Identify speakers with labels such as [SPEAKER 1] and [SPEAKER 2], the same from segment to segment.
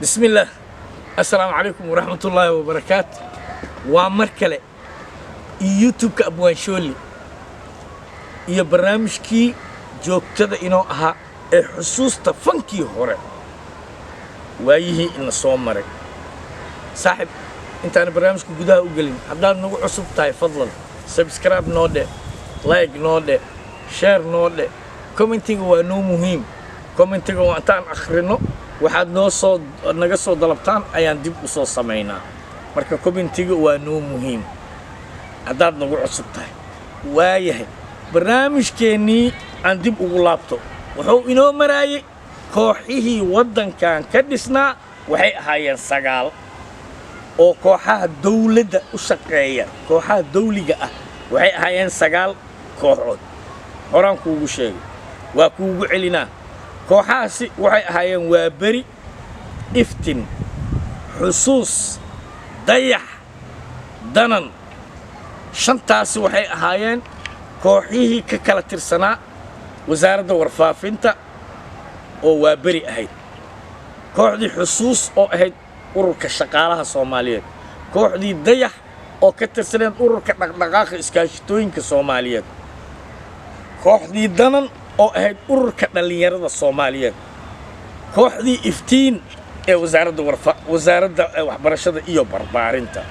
[SPEAKER 1] Bismillaah, assalaamu calaykum waraxmatullaahi wabarakaatu. Waa mar kale iyo YouTube-ka Abwaan Shooli iyo barnaamijkii joogtada inoo ahaa ee xusuusta fankii hore, waayihii ina soo maray. Saaxib, intaan barnaamijka gudaha u gelin, haddaad nagu cusub tahay, fadlan subscribe noo dhe, like noo dhe, share noo dhe. Commentiga waa noo muhiim. Commentiga waa intaan akhrino, waxaad noo soo naga soo dalabtaan ayaan dib u soo samaynaa. Marka commentiga waa noo muhiim haddaad nagu cusub tahay. Waayahay, barnaamijkeennii aan dib ugu laabto. Wuxuu inoo maraayey kooxihii waddankan ka dhisnaa. Waxay ahaayeen 9 oo kooxaha dawladda u shaqeeya, kooxaha dawliga ah. Waxay ahaayeen 9 kooxood. Horaan kuugu sheegay, waa kuugu celinaa. Kooxahaasi waxay ahaayeen Waaberi, Iftin, Xusuus, Dayax, Danan. Shantaasi waxay ahaayeen kooxihii ka kala tirsanaa Wasaaradda Warfaafinta oo Waaberi ahayd, kooxdii Xusuus oo ahayd Ururka Shaqaalaha Soomaaliyeed, kooxdii Dayax oo ka tirsaneed Ururka Dhaqdhaqaaqa Iskaashitooyinka Soomaaliyeed, kooxdii Danan oo ahayd Ururka Dhallinyarada Soomaaliyeed, kooxdii Iftiin ee wasaaradda warfa Wasaaradda Waxbarashada iyo Barbaarinta.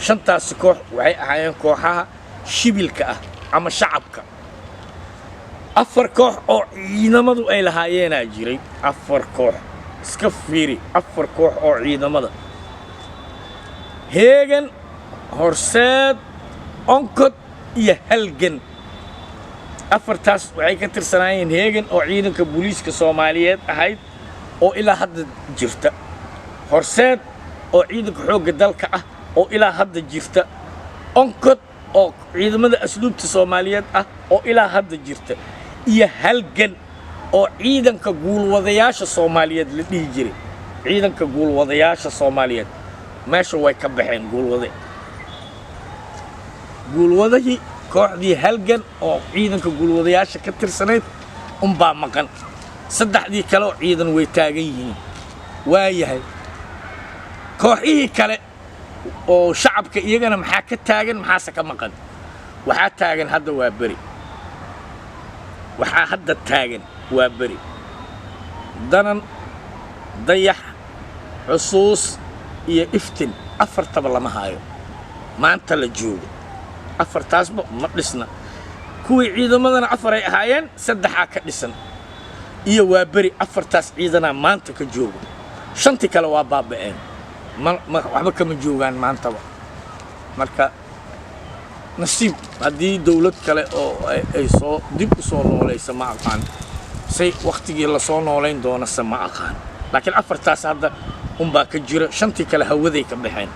[SPEAKER 1] Shantaasi koox waxay ahaayeen kooxaha shibilka ah ama shacabka. Afar koox oo ciidamadu ay lahaayeenaa jiray. Afar koox, iska fiiri, afar koox oo ciidamada: Heegan, Horseed, Onkod iyo Halgan. Afartaas waxay ka tirsanaayeen Heegan oo Ciidanka Booliiska Soomaaliyeed ahayd oo ilaa hadda jirta, Horseed oo Ciidanka Xoogga Dalka ah oo ilaa hadda jirta, Onkod oo Ciidamada Asluubta Soomaaliyeed ah oo ilaa hadda jirta, iyo Halgan oo Ciidanka Guulwadayaasha Soomaaliyeed la dhihi jiray. Ciidanka Guulwadayaasha Soomaaliyeed meesha way ka baxeen. Guulwade, guulwadahii kooxdii Halgan oo Ciidanka Guulwadayaasha ka tirsanayd unbaa maqan. Saddexdii kale oo ciidan way taagan yihiin. Waayahay, kooxihii kale oo shacabka iyagana maxaa ka taagan, maxaase ka maqan? Waxaa taagan hadda Waa Beri. Waxaa hadda taagan Waa Beri, Danan, Dayax, Xusuus iyo Iftin. Afartaba lama haayo maanta la joogo. Afartaasba ma dhisna. Kuwii ciidamadana afaray ahaayeen, saddexaa ka dhisan iyo Waa Beri. Afartaas ciidanaa maanta ka joogo. Shantii kale waa baaba'een, ma waxba kama joogaan maantaba. Marka nasiib haddii dawlad kale oo ay soo dib u soo noolaysa, ma aqaan say wakhtigii lasoo noolayn doonase, ma aqaan. Laakiin afartaas hadda unbaa ka jira, shantii kale hawaday ka baxeen.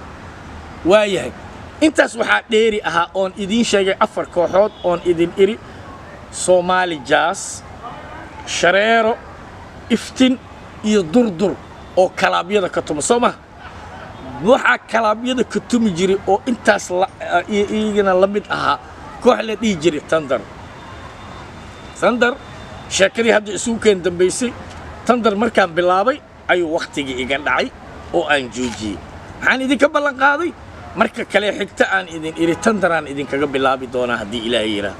[SPEAKER 1] Waayahay, intaas waxaa dheeri ahaa oon idiin sheegay afar kooxood oon idin iri: Soomaali Jazz, Shareero, Iftin iyo Durdur oo kalaabyada ka tuma. Soo maha? Waxaa kalaabyada ka tumi jiray oo intaas iyagana la mid ahaa koox la dhihi jiray Tandar. Tandar sheekadii hadda isugu keen dambaysay. Tandar markaan bilaabay ayuu wakhtigii iga dhacay oo aan joojiyey. Waxaan idinka ballan qaaday marka kale xigta aan idin iri Tandaraan idinkaga bilaabi doonaa haddii Ilaahay yidhaah.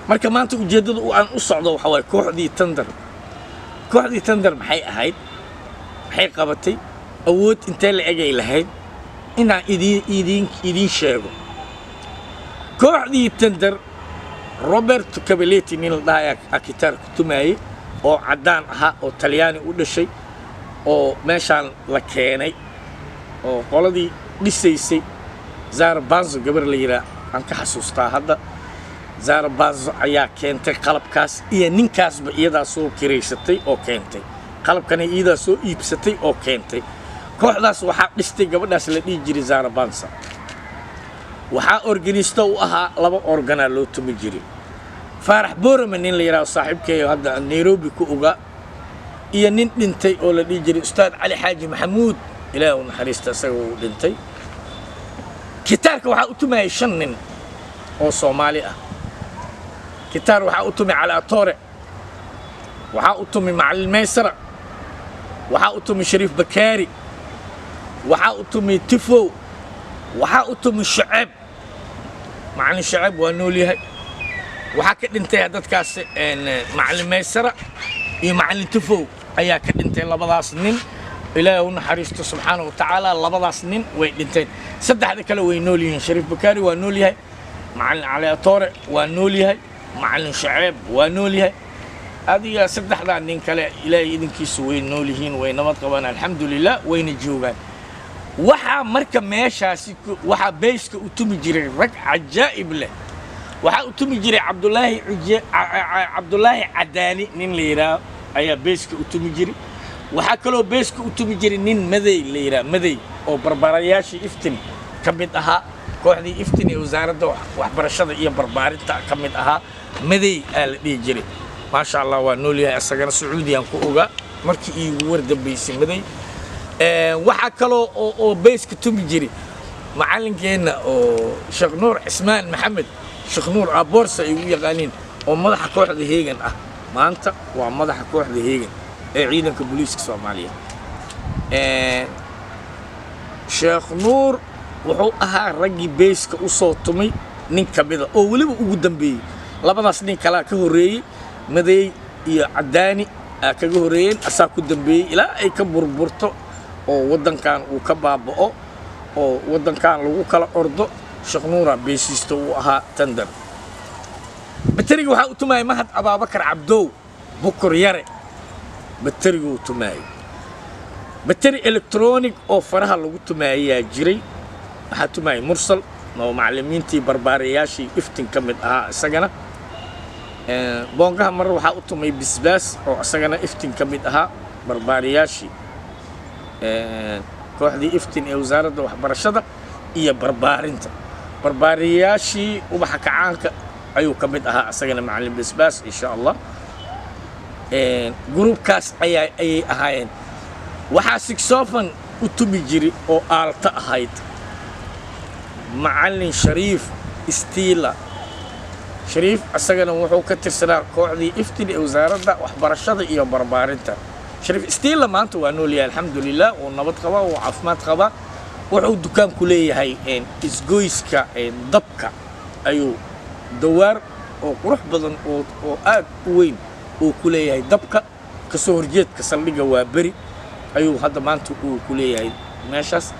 [SPEAKER 1] Marka maanta ujeeddada aan u socdo waxa waaye kooxdii Tandar. Kooxdii Tandar maxay ahayd? Maxay qabatay? Awood intee la egay lahayd? Inaan idiin sheego. Kooxdii Tandar, Roberto Cavalletti nin la dhahayaa gitaar ku tumaayey oo caddaan ahaa oo Talyaani u dhashay oo meeshaan la keenay oo qoladii dhisaysay, Zara Banzo gabar la yidhaah aan ka xasuustaa hadda. Zara Banzo ayaa keentay qalabkaas iyo ninkaasba. Iyadaa soo kiraysatay oo keentay qalabkana, iyadaa soo iibsatay oo keentay. Kooxdaas waxaa dhistay gabadhaas la dhihi jiray Zara Banza. Waxaa organista u ahaa, laba organaa loo tumi jiray, Faarax Boorama nin la yidhaahdo, saaxiibkeeyo hadda Nairobi ku ogaa, iyo nin dhintay oo la dhihi jiray Ustaad Cali Xaaji Maxamuud, Ilaah u naxariista, isaga uu dhintay. Gitaarka waxaa u tumayay shan nin oo Soomaali ah. Gitaar waxaa u tumay Cali Atoore, waxaa u tumay Macalin Maysara. Waxaa u tumay Shariif Bakaari, waxaa u tumay Tifow, waxaa u tumay Shaceeb. Macallin Shaceeb waa nool yahay. Waxaa ka dhintay dadkaas Macallin Maysara iyo Macallin Tifow ayaa ka dhintay. Labadaas nin Ilaahay u naxariisto subxaana wa tacaala. Labadaas nin way dhinteen, saddexda kale way nool yihiin. Shariif Bakaari waa nool yahay, Macallin Cali Atoore waa nool yahay, Macallin Shaceeb waa nool yahay. Adiga saddexdaa nin kale Ilaahay idinkiisu way nool yihiin, way nabad qabaan, alxamdulilah, wayna joogaan. Waxaa marka meeshaasi waxaa bass-ka u tumi jiray rag cajaa'ib leh. Waxaa u tumi jiray Cabdulaahi Cuje, Cabdulaahi Cadaani nin la yidhaaho ayaa bass-ka u tumi jiray. Waxaa kaloo bass-ka u tumi jiray nin Madey la yidhaha, Madey oo barbarayaashii Iftin ka mid ahaa, kooxdii Iftin ee Wasaaradda Waxbarashada iyo Barbaarinta ka mid ahaa. Madey aa la dhihi jiray. Maasha Allah, waa nool yahay isagana. Sacuudiyaan ku ogaa markii iigu war dambaysay Madey. Waxaa kaloo oo bass-ka tumi jiray macallinkeenna oo Sheekh Nuur Cismaan Maxamed, Sheekh Nuur Aboorsa ay u yaqaaniin, oo madaxa kooxda Heegan ah maanta. Waa madaxa kooxda Heegan ee Ciidanka Booliiska Soomaaliya. Sheekh Nuur wuxuu ahaa raggii bass-ka u soo tumay nin ka mida oo weliba ugu dambeeyey. Labadaas nin kalaa ka horreeyey, Madeey iyo Cadaani aa kaga horreeyeen, asaa ku dambeeyey ilaa ay ka burburto oo waddankan uu ka baaba'o oo waddankan lagu kala ordo. Sheekh Nuura bassista uu ahaa Tandar. Bateriga waxaa u tumaayay Mahad Abaabakar Cabdow Bukur Yare. Bateriguu tumaayay bateri electronic oo faraha lagu tumaayaa jiray. Waxaa tumaayay Mursal oo macallimiintii barbaarayaashii Iftin ka mid ahaa isagana. Boongaha mar waxaa u tumay Bisbaas oo isagana Iftin ka mid ahaa, barbaarayaashii kooxdii Iftin ee Wasaaradda Waxbarashada iyo Barbaarinta, barbaariyaashii ubaxa kacaanka ayuu ka mid ahaa isagana Macallin Bisbaas. Insha Allah, gruubkaas ayaa ayay ahaayeen. Waxaa saxophone u tumi jiray oo aalto ahayd Macallin Shariif Stila. Shariif isagana wuxuu ka tirsanaa kooxdii Iftin ee Wasaaradda Waxbarashada iyo Barbaarinta. Shariif Stila maanta waa nool yahay, alxamdulilah, wuu nabad qabaa, wuu caafimaad qabaa. Wuxuu dukaan ku leeyahay isgoyska dabka ayuu dawaar oo qurux badan oo aad u weyn uu ku leeyahay dabka kasoo horjeedka saldhigga waa beri ayuu hadda maanta uu ku leeyahay meeshaas.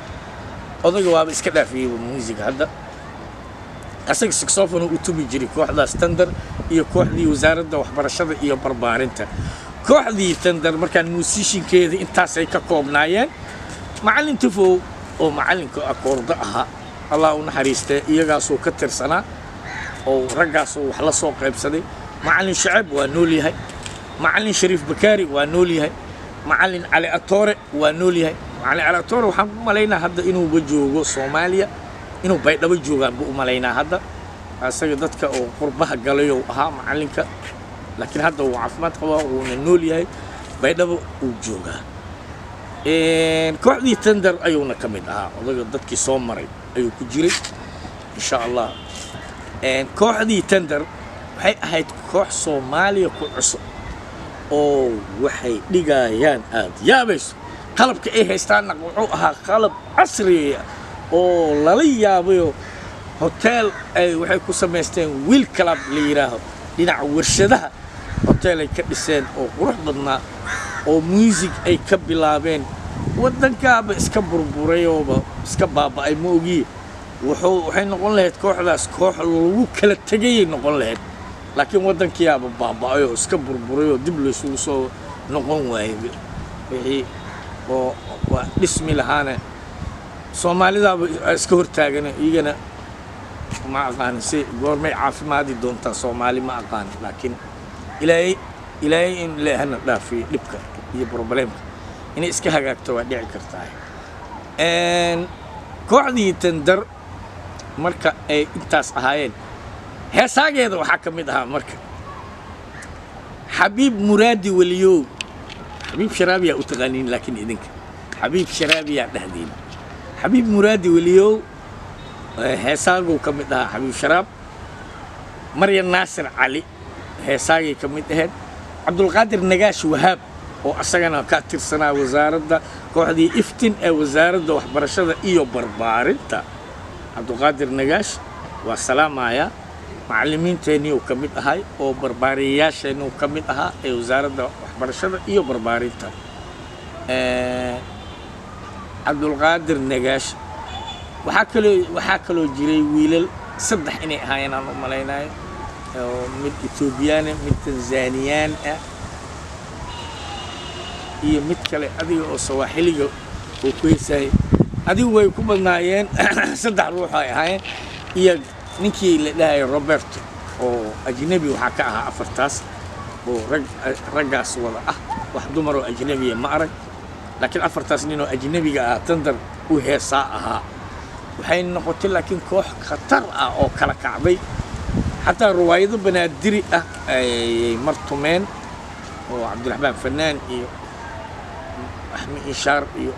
[SPEAKER 1] Odayga waaba iska dhaafiyeyba muusiga hadda. Asaga saxophone u tumi jiray kooxdaas Tandar iyo kooxdii Wasaaradda Waxbarashada iyo Barbaarinta. Kooxdii Tandar markaan musician-keeda intaasay ka koobnaayeen. Macallin Tifow oo macallinka akoordo ahaa, Allah u naxariistee, iyagaasuu ka tirsanaa oo raggaasuu wax la soo qaybsaday. Macallin Shacab waa nool yahay, Macallin Shariif Bakaari waa nool yahay, Macallin Cali Atoore waa nool yahay. Macallin Cali Atoore waxaan u malaynaa hadda inuuba joogo Soomaaliya, inuu Baydhabo joogaan buu u malaynaa hadda. Isaga dadka oo qurbaha galayou ahaa macallinka, laakiin hadda wuu caafimaad qabaa, wuuna nool yahay, Baydhabo uu joogaa. Kooxdii Tender ayuuna ka mid ahaa odaga, dadkii soo maray ayuu ku jiray. Insha Allah, kooxdii Tender waxay ahayd koox Soomaaliya ku cusub oo waxay dhigayaan aad yaabayso. Qalabka ay haystaanna wuxuu ahaa qalab casri oo lala yaabayo. Hotel ay waxay ku samaysteen Wiil Club la yidhaaho, dhinaca warshadaha hotel ay ka dhiseen oo qurux badnaa oo music ay ka bilaabeen. Waddankaaba iska burburayooba iska baaba'ay, ma ogiye wuxuu waxay noqon lahayd kooxdaas koox lagu kala tegayay noqon lahayd, laakiin waddankiyaaba baaba'ay oo iska burburay oo dib laysugu soo noqon waayey. Wixii oo waa dhismi lahaana Soomaalidaaba iska hortaagana iyagana. Ma aqaan si goormay caafimaadi doontaa Soomaali, ma aqaan, laakiin Ilaahay, Ilaahay in leehana dhaafiyo dhibka iyo problem-ka, inay iska hagaagto waa dhici kartaa. Kooxdii Tandar marka ay intaas ahaayeen, heesaageeda waxaa ka mid ahaa marka Xabiib Muraadi Weliyow. Xabiib Sharaabiyaa u taqaaniin, laakiin idinka Xabiib Sharaabiyaa dhahdiin. Xabiib Muraadi Weliyow heesaaguu ka mid ahaa Xabiib Sharaab. Maryan Naasir Cali heesaagay ka mid ahayd. Cabdulqaadir Nagaash Wahaab. Oo asagana ka tirsanaa wasaaradda, kooxdii Iftin ee Wasaaradda Waxbarashada iyo Barbaarinta. Cabduqaadir Nagaash waa salaamaya. Macallimiinteennii uu ka mid ahay oo barbaariyayaasheenni uu ka mid ahaa ee Wasaaradda Waxbarashada iyo Barbaarinta. Cabdulqaadir Nagaash, waxaa kaloo jiray wiilal saddex inay ahaayeen aan u malaynayo, oo mid Etoobiyaan ah, mid Tanzaniyaan ah iyo mid kale adiga oo Sawaaxiliga oo ku heesayay. Adigu way ku badnaayeen, saddex ruux ay ahaayeen iyo ninkii la dhahayay Roberto oo ajnabi. Waxaa ka ahaa afartaas oo rag, raggaas wada ah. Wax dumar oo ajnabiya ma arag, laakiin afartaas nin oo ajnabiga ah Tandar u heesaa ahaa. Waxay noqotay laakiin koox khatar ah oo kala kacday. Xataa riwaayado Banaadiri ah ayay martumeen oo Cabdiraxmaan Fanaan iyo Axmed Inshaar iyo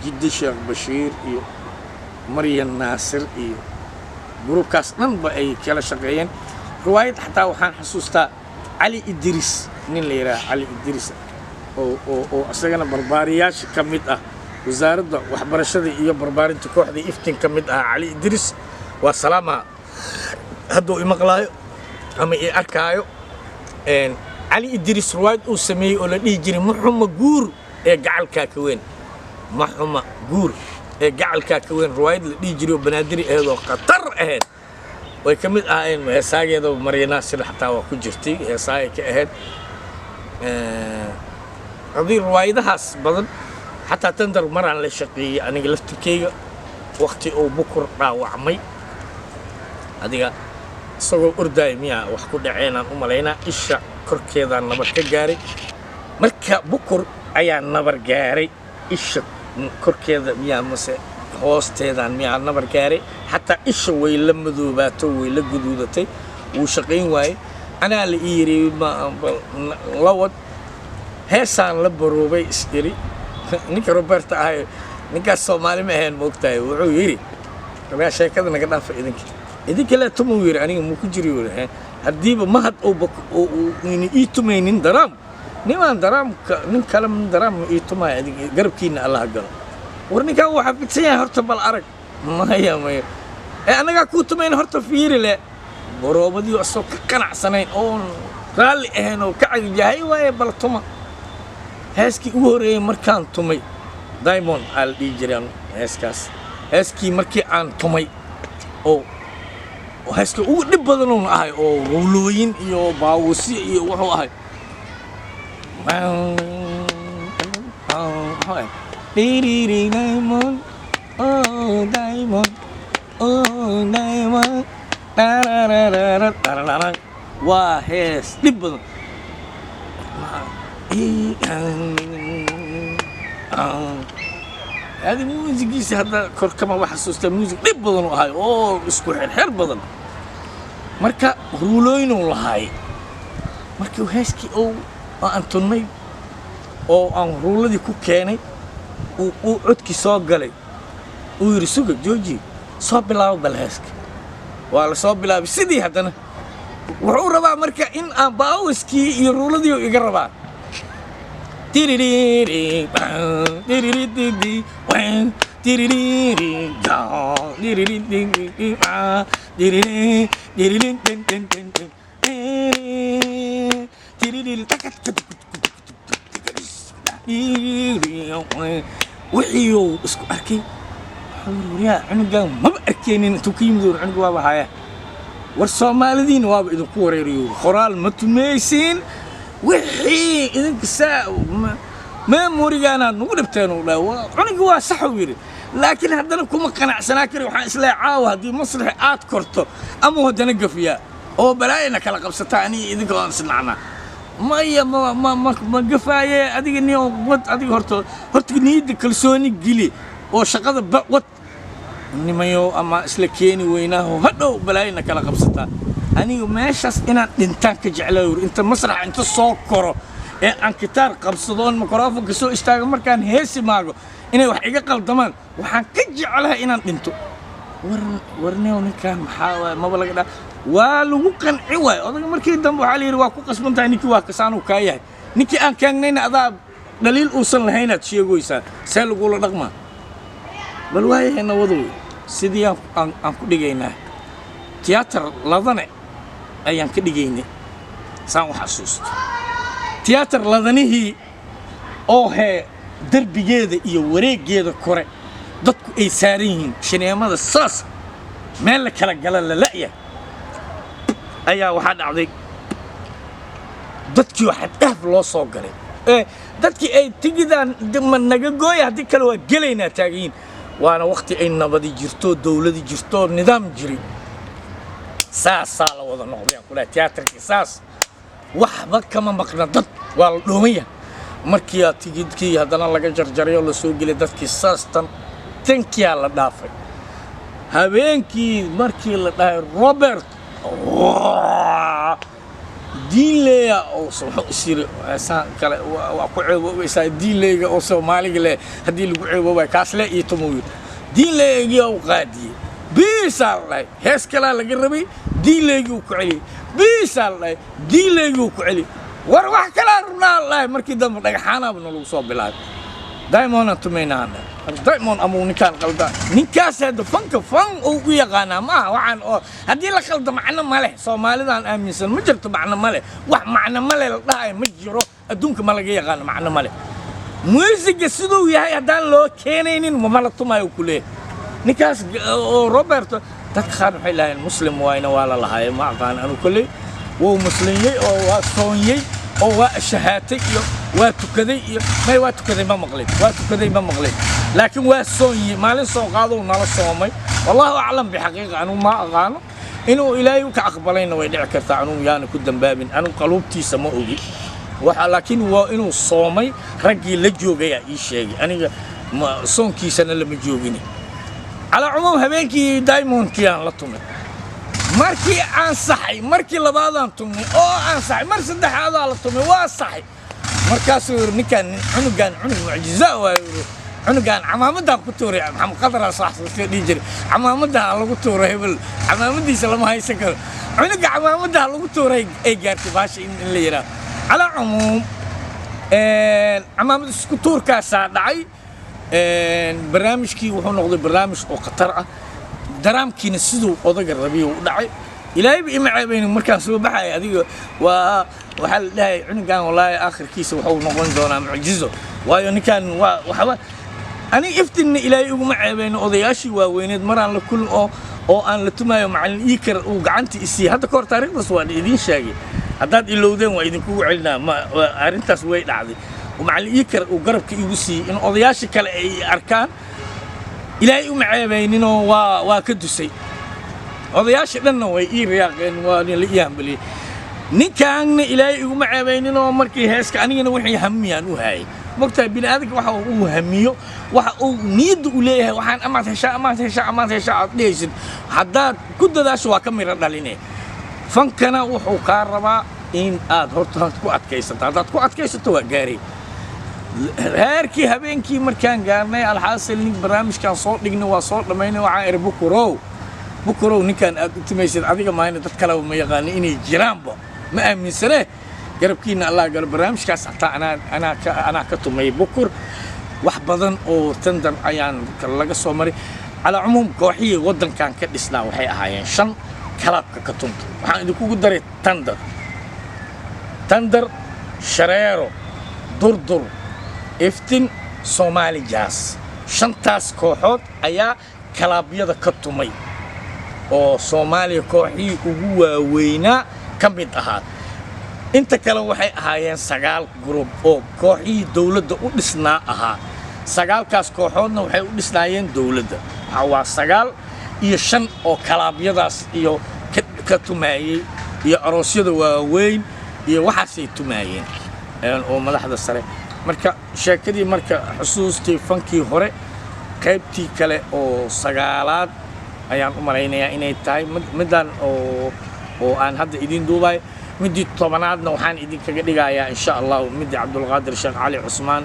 [SPEAKER 1] Jiddi Sheekh Bashiir iyo Maryan Naasir iyo gruubkaas dhanba ay kala shaqeeyeen riwaayad. Xataa waxaan xasuustaa Cali Idris, nin la yidhaha Cali Idris oo isagana barbaariyaasha ka mid ah Wasaaradda Waxbarashada iyo Barbaarinta, kooxda Iftin ka mid ah. Cali Idris waa salaama hadduu imaqlaayo ama i arkaayo. Cali Idris riwaayad uu sameeyey oo la dhihi jiray "Maxuma Guur ee Gacalkaa Ka Weyn", "Maxuma Guur ee Gacalkaa Ka Weyn", riwaayad la dhihi jiray oo Banaadiri ahayd oo khatar ahayd, way ka mid ahaayeen heesaageeda. Maryanaasir xataa waa ku jirtay, heesaagay ka ahayd. Haddii riwaayadahaas badan xataa Tandar maraan la shaqeeyey aniga laftirkeyga, waqti uu Bukur dhaawacmay. Adiga isagoo ordaaya miyaa wax ku dhaceenaan u malaynaa, isha korkeedaan nabar ka gaaray. Marka Bukur ayaa nabar gaaray, isha korkeeda miyaa mase hoosteedaan miyaa nabar gaaray. Xataa isha way la madoobaato, way la guduudatay, wuu shaqayn waayey. Anaa la ii yiri la wad heesaan, la baroobay is iri. Ninka Roberta ahay, ninkaas Soomaali ma ahayn, moogtahay. Wuxuu yidhi, "Rabaa sheekada naga dhaafa idinka, idinka lee tumuu." Yidhi, "Aniga muu ku jiri?" Yidhi, "Haddiiba Mahad uu ii tumaynin daraam, nimaan daraamka nin kale daraam ma ii tumaya. Idinka garabkiina Allaha galo." "War ninkan wuu xafidsan yahay, horta bal arag." "Maya, maya, ee annagaa kuu tumayna, horta fiiri." Le baroobadii asoo ka qanacsanayn oon raalli ahayn oo ka cagjahay waaye, bal tuma. Heeskii ugu horreeyey markaan tumay, "Diamond" aa la dhihi jiray heeskaas. Heeskii markii aan tumay oo heeska ugu dhib badanuuna ahay oo ruulooyin iyo baawusyo iyo wuxuu ahay "Diamond, oh diamond, oh diamond." Waa hees dhib badan. Adi muusigiisa hadda kor kama wax xasuustaa. Muusig dhib badan u ahay oo isku xirxir badan. Marka ruulooyinuu lahaay. Markii heeskii oo aan tunnay oo aan ruuladii ku keenay, uu codkii soo galay, uu yidhi, "Suga, jooji, soo bilaabo bal heeska." Waa la soo bilaabay sidii. Haddana wuxuu rabaa marka in aan baawiskii iyo ruuladii iga rabaa. Tiririri, tirirididi, tiririri, tirirididi, tiriri, tiririn, tiririri, wixii uu isku arkay. Wuxuu yidhi, "Waryaa, cunugan maba arkeynin, intuu ka yimid? War cunuga waaba haya. War Soomaalidiina waaba idinku wareeriyo, qoraal ma tumaysiin wixii idinka saa memorygaanaad nagu dhibteen." Uu dhahay, "Cunugi waa sax," uu yidhi, "laakiin haddana kuma qanacsanaa kari. Waxaan isleeyahay caawa haddii masraxi aad korto ama haddana gafiyaa oo balaayana kala qabsataa aniga idinka waan isnacnaa. Maya, ma gafaaye. Adiga niyo wad, adiga horta niyadda kalsooni geli oo shaqada ba wad. Nimayo ama isla keeni weynaaho hadhow balaayana kala qabsataa. Aniga meeshaas inaan dhintaan ka jeclaa," yuri, "inta masraxa inta soo koro ee aan kitaar qabsado oon mikrofonka soo istaago, markaan heesi maago inay wax iga qaldamaan, waxaan ka jeclahay inaan dhinto." War warnew, ninkan maxaa waay? Maba laga dhaa, waa lagu qanci waay odaga. Markii dambe waxaa la yidhi, "Waa ku qasban tahay, ninkii waa kasaanuu kaa yahay." Ninkii aan keennayna adaa dhaliil uusan lahaynaad sheegoysaa. See lagula dhaqmaa? Bal waayahay, nawadow, sidii aan ku dhigaynaa. Tiyaatar Ladane ayaan ka dhigaynay, saan u xasuusto. Tiyaatar Ladanihii oo hee derbigeeda iyo wareeggeeda kore dadku ay saaran yihiin, shineemada saas meel la kala gala la la'yahay, ayaa waxaa dhacday dadkii oo xad dhaaf loo soo galay ee dadkii ay tigidaan ma naga gooya, haddii kale waa gelaynaa taaganyiin. Waana waqti ay nabadi jirto, dowladi jirto, nidaam jiray. Saasaa la wada noqday aan ku dhahay. Tiyaatarkii saas waxba kama maqna, dad waa la dhooman yahay. Markii tigidkii haddana laga jarjaray oo la soo gelay dadkii, saas tan tankiyaa la dhaafay. Habeenkii markii la dhahay Robert Diinleya oo wuxuu is yiri saan kale waa ku ceeboobaysaa diinleyga oo Soomaaliga leh haddii lagu ceeboobay kaas le iyo tumuu yiri. Diinleygii u qaadiyey, biisaa la dhahay. Hees kalaa laga rabay, diinleygii uu ku celiyey. Biisaa la dhahay, diinleygii uu ku celiyey. War wax kalaa rabnaa la dhahay. Markii dambe dhagaxaanaaba nalagu soo bilaabay. Diamond aan tumaynaa, Diamond amuu ninkaan qaldaa. Ninkaas hadda fanka fan uu u yaqaanaa maaha. Waxaan oo haddii la qaldo macno ma leh. Soomaalidaan aaminsan ma jirto macno ma leh. Wax macno ma leh la dhahayo ma jiro adduunka, ma laga yaqaano macno ma leh. Muusiga siduu yahay haddaan loo keenaynin mama la tumaayo ku leeyahay ninkaas oo Roberto. Dadka qaar waxay lahaayeen Muslim waayna waa la lahaaye. Ma aqaan anu kolley. Wuu muslimyey oo waa soonyey oo waa shahaatay iyo waa tukaday iyo may waa tukaday ma maqlin, waa tukaday ma maqlin, laakiin waa soonyey. Maalin soon qaadou nala soomay. Wallahu aclam bixaqiiqa, anu ma aqaano. Inuu Ilaahay ka aqbalayna way dhici kartaa. Anuu yaana ku dambaabin, anu qaluubtiisa ma ogi waxa, laakiin waa inuu soomay raggii la joogayaa ii sheegay. Aniga ma soonkiisana lama joogini. Calaa cumuum, habeenkii Diamondkii aan la tumay, markii aan saxay, markii labaadaan tumnay oo aan saxay, mar saddexaadaa la tumay, waa saxay. Markaasuu yidhi ninkaan cunugaan cunug mucjiza waayu yidhi. Cunugaan camaamadaan ku tuuray. Maxamed Qadaraa soo xasuustay, dhihi jiray camaamadaha lagu tuuro hebel, camaamadiisa lama haysan karo. Cunuga camaamadaha lagu tuuray ay gaartay baasha in la yidhaahdo. Calaa cumuum, camaamad isku tuurkaasaa dhacay. Barnaamijkii wuxuu noqday barnaamij oo khatar ah. Daraamkiina siduu odaga rabiyo u dhacay. Ilaahayba ima ceebaynin. Markaan soo baxaya adiga waa waxaa la dhahay cunugan wallaahi aakhirkiisa wuxuu noqon doonaa mucjizo, waayo ninkan waa waxba. Aniga iftinna Ilaahay iguma ceebayno. Odayaashii waaweyneed maraan la kulm oo aan la tumaayo, macallin Iikar uu gacanta isiiyey. Hadda kahor taariikhdaas waa idiin sheegay, haddaad ilowdeen waa idinkugu celinaa. Ma arrintaas way dhacday. Macallin Iikar uu garabka igu siiyey in odayaashii kale ay arkaan. Ilaahay uma ceebayninoo waa ka dusay. Odayaashii dhanna way ii riyaaqeen, waa la ii hambaliyey. Ninkaanna Ilaahay iguma ceebayninoo markii heeska anigana wixii hamiyaan u hayay. Mogtahay, bini aadamka waxa uu hamiyo, waxa uu niyadda u leeyahay, waxaan amaad heshaa, amaad heshaa, amaad heshaa aad dhehaysid, haddaad ku dadaasho waa ka miro dhaline. Fankana wuxuu kaa rabaa in aad horta ku adkaysato. Haddaad ku adkaysato waa gaaray reerkii. Habeenkii markaan gaarnay, alxaasil nin barnaamijkaan soo dhignay, waa soo dhammaynay. Waxaan iri Bukurow, Bukurow, ninkaan aad u timaysid adiga maahayna dad kaleba ma yaqaano inay jiraanba ma aaminsane. Garabkiina Allah galo. Barnaamijkaas xataa anaa ka tumay Bukur. Wax badan oo tandar ayaan laga soo maray. Calaa cumuum, kooxihii waddankan ka dhisnaa waxay ahaayeen shan kalaabka ka tunta. Waxaan idinkugu daray Tandar, Tandar, Shareero, Durdur, Iftin, Soomaali Jazz. Shantaas kooxood ayaa kalaabyada ka tumay oo Soomaaliya kooxihii ugu waaweynaa ka mid ahaa. Inta kale waxay ahaayeen sagaal group oo kooxihii dowladda u dhisnaa ahaa. Sagaalkaas kooxoodna waxay u dhisnaayeen dowladda. Waxaa waa 9 iyo 5 oo kalaabyadaas iyo ka tumaayey iyo aroosyada waaweyn iyo waxaasay tumaayeen oo madaxda sare. Marka sheekadii, marka xusuustii fankii hore, qaybtii kale oo sagaalaad ayaan u malaynayaa inay tahay middan oo aan hadda idiin duubayo. Middii 10aadna waxaan idinkaga dhigayaa insha Allahu middii Cabdulqaadir Sheekh Cali Cusmaan,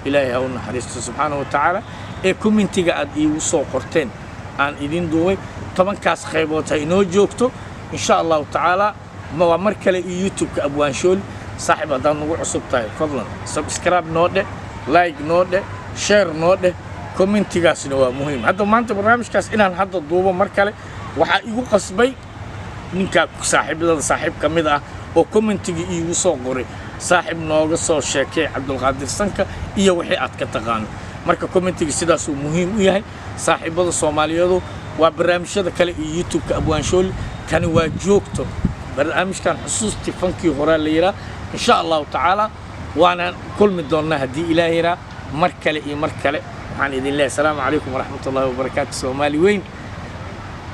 [SPEAKER 1] Ilaahay ha u naxariisto subxaanahu wa tacaala, ee commentiga aad iigu soo qorteen aan idin duubay. 10kaas qaybood ha inoo joogto insha Allahu tacaala. Waa mar kale iyo YouTube-ka Abwaanshooli. Saaxiib, haddaad nagu cusub tahay, fadlan subscribe noo dheh, like noo dheh, share noo dheh, commentigaasna waa muhiim. Hadda maanta barnaamijkaas inaan hadda duubo mar kale waxaa igu qasbay ninkaa saaxiibadada saaxiib ka mid ah oo commentiga iigu soo qoray: "Saaxiib, nooga soo sheekay Cabdulqaadir Sanka iyo wixii aad ka taqaano." Marka commentiga sidaasuu muhiim u yahay, saaxiibada Soomaaliyeedu. Waa barnaamijyada kale iyo YouTube-ka Abwaanshooli. Kani waa joogto. Barnaamijkan Xusuustii Fankii Horaa la yidhaha. Insha Allahu tacaala waana kulmi doonnaa haddii Ilaah yiraa. Mar kale iyo mar kale waxaan idin leeyahay: asalaamu calaykum waraxmat ullahi wabarakaatu. Soomaali weyn,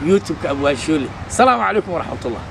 [SPEAKER 1] YouTube-ka Abwaanshooli. Asalaamu calaykum waraxmat ullah.